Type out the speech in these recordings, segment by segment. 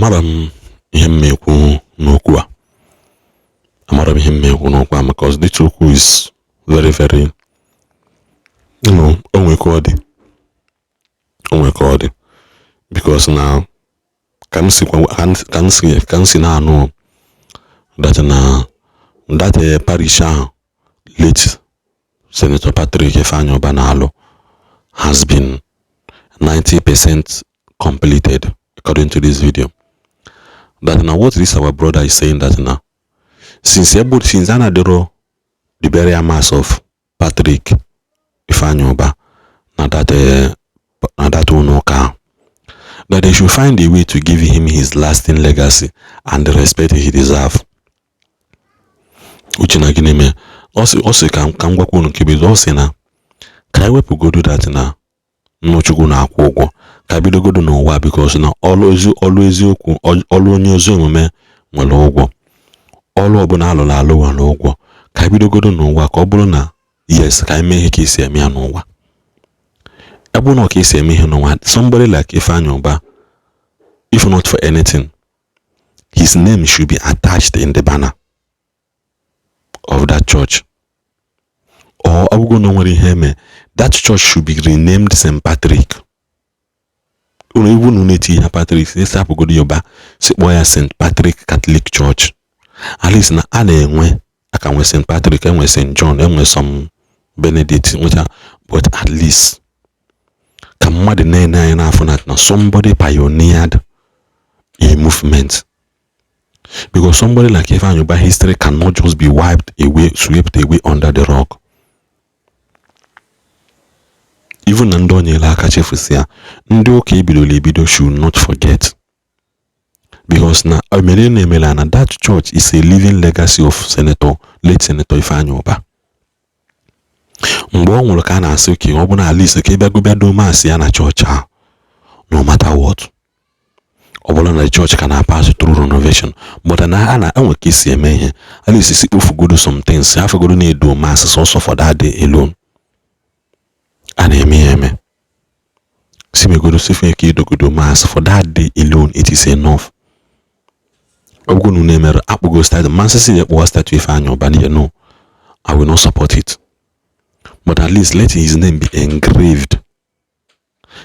Amara m ihe m ekwu n'okwu a. Amara m ihe m ekwu n'okwu a because this okwu is very very o nwee ka ọ dị, o nwee ka ọ dị, because na ka m si ka m si na-anụ that na that parish ahụ late Senator Patrick Ifeanyi Ubah na-alụ has been 90% completed, according to this video. That now what this our brother is saying, that now since ebe since a na-adịrọ the burial mass of Patrick Ifeanyi Ubah na that ụlọ ụka ahụ, that they should find a way to give him his lasting legacy and the respect he deserve. Uche na gịnị mee? Ọ sị ka m gwakwa unu nke bụ ọ sị na ka anyị wepụgodo that na Nnọchukwu na-akwụ ụgwọ, ka bidogodo n'ụwa, because na ọlụ ezi, ọlụ eziokwu, ọlụ onye ezi omume nwere ụgwọ, ọlụ ọbụla alụrụ alụ nwere ụgwọ. Ka bidogodo n'ụwa, ka ọ bụrụ na yes, ka anyị mee ihe ka esi eme ya n'ụwa. Ebe na ka esi eme ihe n'ụwa, somebody like Ifeanyi Ubah, if not for anything, his name should be attached in the banner of that church, or ọ bụgo na o nwere ihe eme, that church should be renamed St. Patrick. Unu iwu na unu eti ya Patrick, esi apụgodo Yoruba si kpọọ ya St. Patrick Catholic Church. At least na a na-enwe aka nwe St. Patrick, enwe St. John, enwe some Benedict nwecha, but at least ka mmadụ na-ene anya n'afọ na somebody pioneered a movement, because somebody like Ifeanyi Ubah history cannot just be wiped away, swept away under the rug. Even na ndị o nyere aka chefusi ya, ndị ụka ebidoro ebido should not forget, because na emere na emere na that church is a living legacy of Senator, late Senator Ifeanyi Ubah. Mgbe ọ nwụrụ ka a na-asị oke ọ bụ na at least ka ị bịago bịa doo mass ya na chọọchị ahụ. No matter what, ọ bụrụ na the church ka na-pass through renovation, but na a na enwe ka esi eme ihe, at least si kpofugodo some things, afọgodo na-edo mass sọsọ for that day alone. A na-eme ya eme, si megodo sife ka idogodo mass for that day alone, it is enough. Ọ bụrụ na unu emere akpụgo statue masị ya, kpụwa statue Ifeanyi Ubah n'ihe, no, I will not support it, but at least let his name be engraved.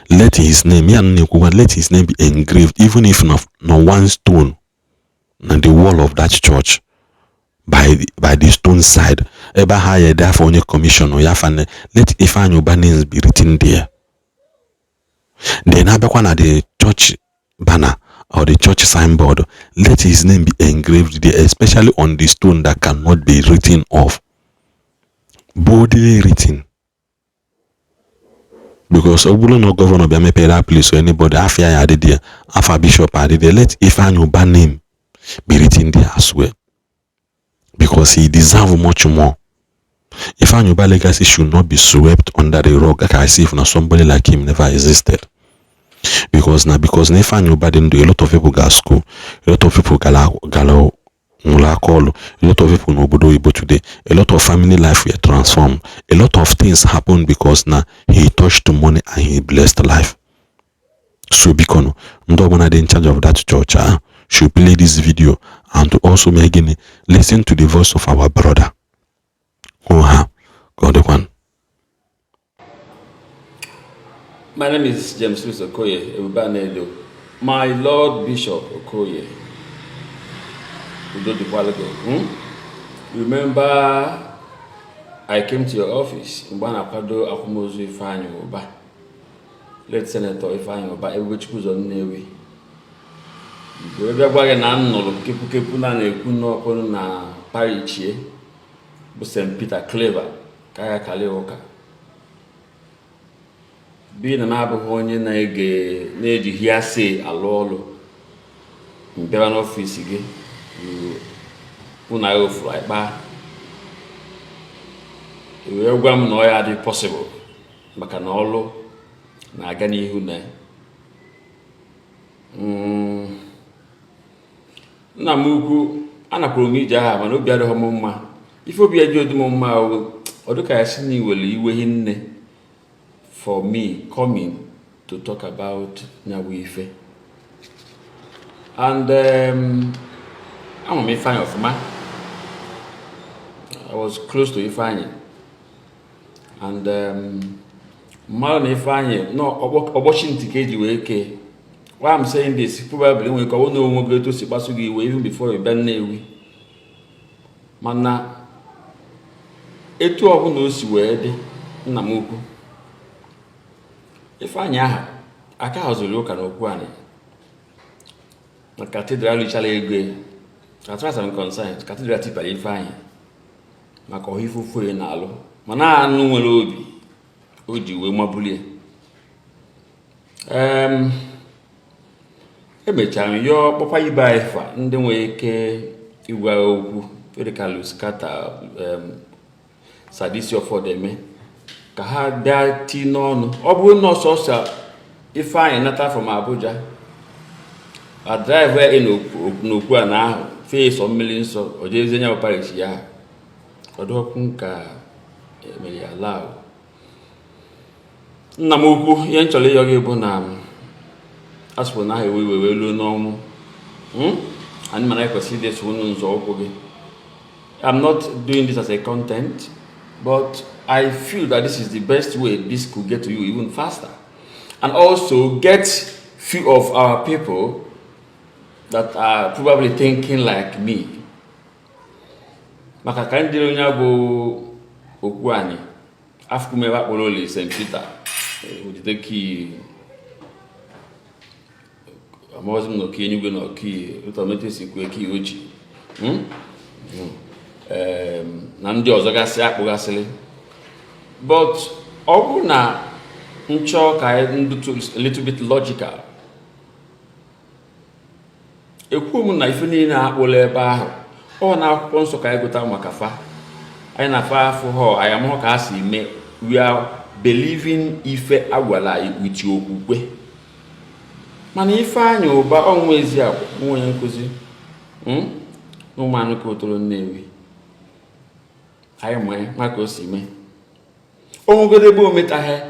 Let his name, ya na-ekwukwa, let his name be engraved, even if na one stone na the wall of that church, by the stone side ebe ahụ ya ede afọ onye commission ya afa, let Ifeanyi Ubah names be written there. Then abịakwa na the church banner or the church signboard, let his name be engraved there, especially on the stone that cannot be written off, boldly written, because ọ bụrụ na governor bịa mepere that place or anybody, afia ya adị there, afa bishop adị there. Let Ifeanyi Ubah name be written there as well, because he deserve much more. Ifeanyi Ubah legacy should not be swept under the rug like as if na somebody like him never existed, because na Ifeanyi Ubah dị ndụ, a lot of people gara school, a lot of people gara nwụrụ aka ọlụ, a lot of people n'obodo oyibo today, a lot of family life were transformed, a lot of things happened because na he touched money and he blessed life. So biko nụ, ndị ọbụla dị in charge of that church ah should play this video and to also mee gịnị? Listen to the voice of our brother. Hụ ha ka ọ dịkwanụ. My name is James Louis Okoye, Ebubanedo. My Lord Bishop Okoye, Udo Dịkwalụ. Remember, I came to your office mgbe a na-akwado akwamozu Ifeanyi Ubah, late Senator Ifeanyi Ubah, Ebubechukwu Nnewi. Mgbe bịa gwa gị na m nụrụ kepukepu na na-ekwu n'ọkụ na parish bụ St. Peter Claver ka ya kalị ụka bi na m abụghị onye na-ege na-eji hearsay alụ ọlụ, m bịara n'ọfịs gị, unu agha ofuru anyị kpaa, wee gwa m na ọ ya adị possible maka na ọlụ na-aga n'ihu na ya. Nna m ukwu, anakwuru m ije aha, mana obi adịghị m mma. Ife obi eji odi m mma o, ọ dịka ya si na iwere iwe hinne for me coming to talk about nyawu ife. And ama m Ifeanyị ọfụma. I was close to Ifeanyị and mmadụ na Ifeanyị nọ ọgbọchi ntị ka eji wee kee. Why I'm saying this, probably nwere ka ọ bụrụ na onwe gị etu o si kpasu gị iwe even before you bịa Nnewi, mana etu ọbụla o si wee dị, nna m ukwu Ifeanyị aha aka haziri ụka na okwu anyị na cathedral richara ego ya. As far as I'm concerned, cathedral tipara Ifeanyị maka ọha ife ofu na-alụ, mana anụ nwere obi o ji wee mabulie. Emechara m yọọ kpọkwa ibe anyị fa ndị nwere ike ịgwa okwu dịka Louis Carter, Sadisi Ọfọdeme, ka ha bịa tii n'ọnụ. Ọ bụrụ na ọsọsọ Ifeanyị nata from Abuja, a drive in n'okwu a na ahụ fee sọ mmiri nsọ, o jezie nya bụ parish ya, ọdọkwu nka emere ya ala. Nna m ukwu, ihe m chọrọ ịyọ gị bụ na asụpụ na aha ewe iwe wee luo n'ọnwụ. Anyị mara ekwesịrị ideso unu nzọụkwụ gị. I'm not doing this as a content, but I feel that this is the best way this could get to you even faster and also get few of our people that are probably thinking like me, maka ka ndị onye bụ okwu anyị afụkume ebe akpọrọ oli St. Peter ojide kii amaghịzi m na oki enugwe na oki ụtọmetụ esi kwue kii oji na ndị ọzọ gasị akpụgasịrị. But ọ bụrụ na nchọ ka anyị ndụtụ a little bit logical, ekwuo m na ife niile akpụla ebe ahụ ọ na akwụkwọ nsọ ka anyị gụta maka fa, anyị na-afa afụ ha, anyị amahụ ka ha si mee. We are believing ife agwara anyị with okwukwe. Mana Ifeanyị Ụba ọnwa ezi agwa nwa onye nkụzi n'ụmụanụ ka otoro Nnewi, anyị ma ya ka o si mee onwegodo ebe o metaghị.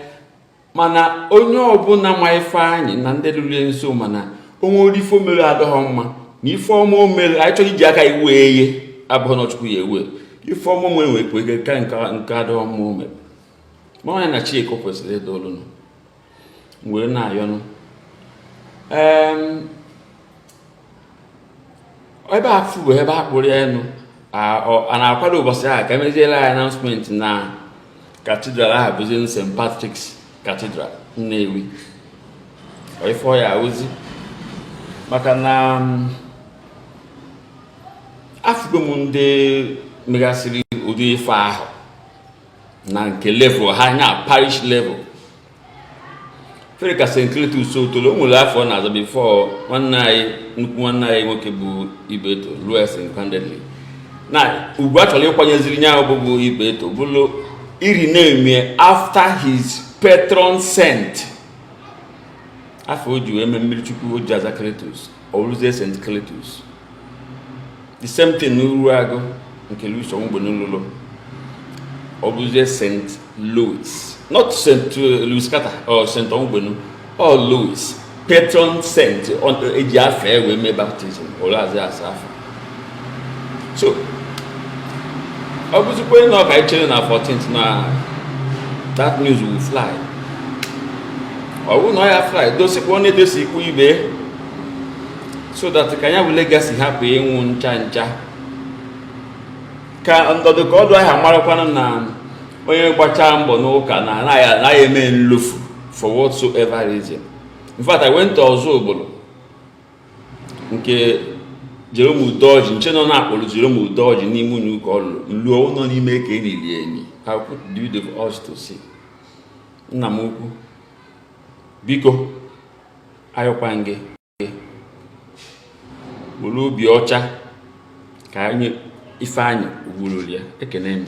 Mana onye ọbụla ma Ifeanyị na ndị lụrụ ya nso, mana onwe ụdị ife o mere adọghọ mma na ife ọma o mere, anyị chọrọ iji aka iwe eye abụghị na Chukwu ya ewe ife ọma o nwere nwekwa ike ka nke adọghọ mma o mere. Ma onye na Chika kwesịrị ịdọ olunu wee na-ayọnụ ebe a fụ bụ ebe a kpụrụ ya enu a na-akwado ụbọchị ahụ ka emeziela ya announcement na cathedral ahụ bụzi St. Patrick's Cathedral Nnewi. Ife ọ ya ozi maka na afụgo m ndị megasịrị ụdị ife ahụ na nke level ha nya parish level fere ka St. Cletus Otolo. O nwere afọ ọ na-azọ before nwanne anyị, nnukwu nwanne anyị nwoke bụ Ibeto lụọ single-handedly na ugwu a chọrọ ịkwanyeziri nya bụ Ibeto bụrụ iri na-eme after his patron saint, afọ o ji wee mee mmiri chukwu o ji aza Cletus, ọ bụrụzie St. Cletus. The same thing n'Uru Agụ nke Louis Onwugbenu lụrụ, ọ bụrụzie St. Louis, not St. Louis Carter or St. Onwugbenu or Louis, patron saint eji afọ e wee mee baptism ụlọazi asa afọ. So ọ bụzikwa na ọ ka anyị chere na 14th na that news will fly. Ọ bụrụ na ọ ya fly, dosikwa onye edosikwa ibe so that ka ya bụ legacy hapụ ịnwụ ncha ncha, ka ndọdụ ka ọdụ ahịa marakwanụ na onye gbachaa mbọ n'ụka na anaghị eme nlofu for whatsoever reason. In fact, I went to ọzọ obodo nke Jerome Udoji nche nọ na-akpọrọ Jerome Udoji n'ime ụlọ ụka ọ lụrụ nluo nọ n'ime ka enili enyi. I put the video for us to see. Nna m ukwu, biko, ayọkwa gị were obi ọcha ka anyị Ifeanyị ugwururu ya. Ekene m.